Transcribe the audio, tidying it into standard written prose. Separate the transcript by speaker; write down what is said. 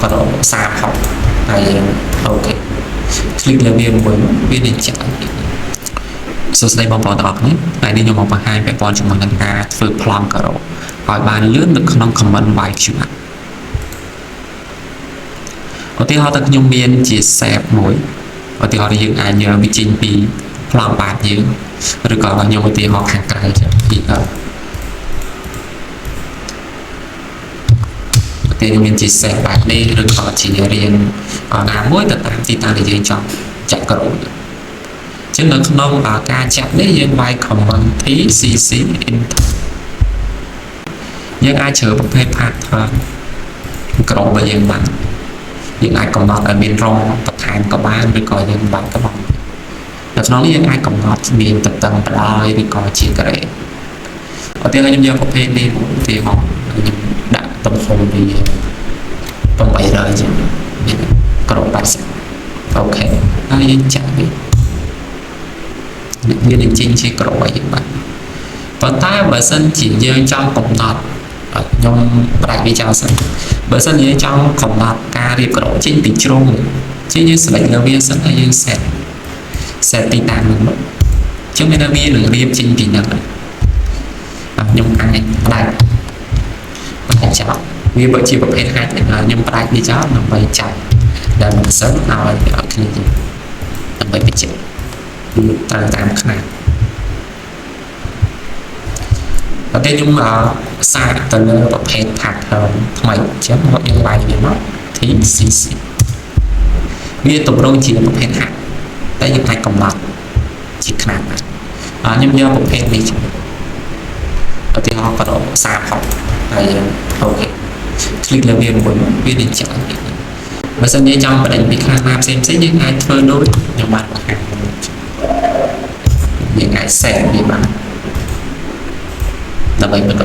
Speaker 1: ការ៉ូ30ហើយយើង OK click លើវាមួយវានឹងចាក់សួស្តីបងប្អូនទាំងអស់គ្នាថ្ងៃនេះខ្ញុំមកបង្ហាញពាក់ព័ន្ធជាមួយនឹងការធ្វើប្លង់ការ៉ូឲ្យបានលឿននៅក្នុង command YQR ឧទាហរណ៍ថាខ្ញុំមានជា shape មួយឧទាហរណ៍យើងអាចយកវាចេញពីប្លង់បាតយើងឬក៏ខ្ញុំឧទាហរណ៍ខាងក្រៅចឹង PL តែមានជា shape បែបនេះឬក៏ជារាងណាមួយទៅតាមទីតាំងដែលយើងចង់ចាក់ការ៉ូចឹងនៅក្នុងការចាក់នេះយើងវាយ command T C C enter យើងអាចជ្រើប្រភេទ pattern ក្ររបស់យើងបានយើងអាចកំណត់ឲ្យមានរងបន្ថែមក៏បានឬក៏យើងបាច់ក៏បាននៅក្នុងនេះយើងអាចកំណត់មានតតឹងបដោយឬក៏ជាការ៉េឧទាហរណ៍ខ្ញុំយកប្រភេទនេះមួយឧទាហរណ៍ខ្ញុំដាក់ទំហំវា800ចឹងក្រ80 OK ហើយយើងចាក់វាវានឹងចេញជាក្រឲ្យយើងបានប៉ុន្តែបើសិនជាយើងចង់កំណត់ខ្ញុំផ្ដាច់វាចោលសិនបើសិនយើងចង់កំណត់ការរៀបក្រចេញពីជ្រុងជាយើង select លើវាសិនហើយយើង set ទីតាំងហ្នឹងមកចឹងមានថាវានឹងរៀបចេញពីហ្នឹងខ្ញុំអាចផ្ដាច់ផ្ដាច់ចោលវាបើជាប្រភេទហាច់ខ្ញុំផ្ដាច់វាចោលដើម្បីចាប់ដែលមិនសិនឲ្យគ្នាយើងដើម្បីបញ្ជាក់វាត្រូវតាមខ្នាតតែខ្ញុំសាកទៅលើប្រភេទ pattern ថ្មីអញ្ចឹងមកយើងវាយវាមក TCC វាតម្រង់ជាប្រភេទហាក់តែយើងអាចកំណត់ជាខ្នាតបានខ្ញុំយកប្រភេទនេះឧទាហរណ៍ក៏30ហើយយើង OK click លើវាមួយវានឹងចាក់បើសិនយើងចង់បដិញពីខ្លះណាផ្សេងផ្សេងយើងអាចធ្វើដូចខ្ញុំបានបង្ហាញយើងអាច set វាបានដើម្បីបន្ត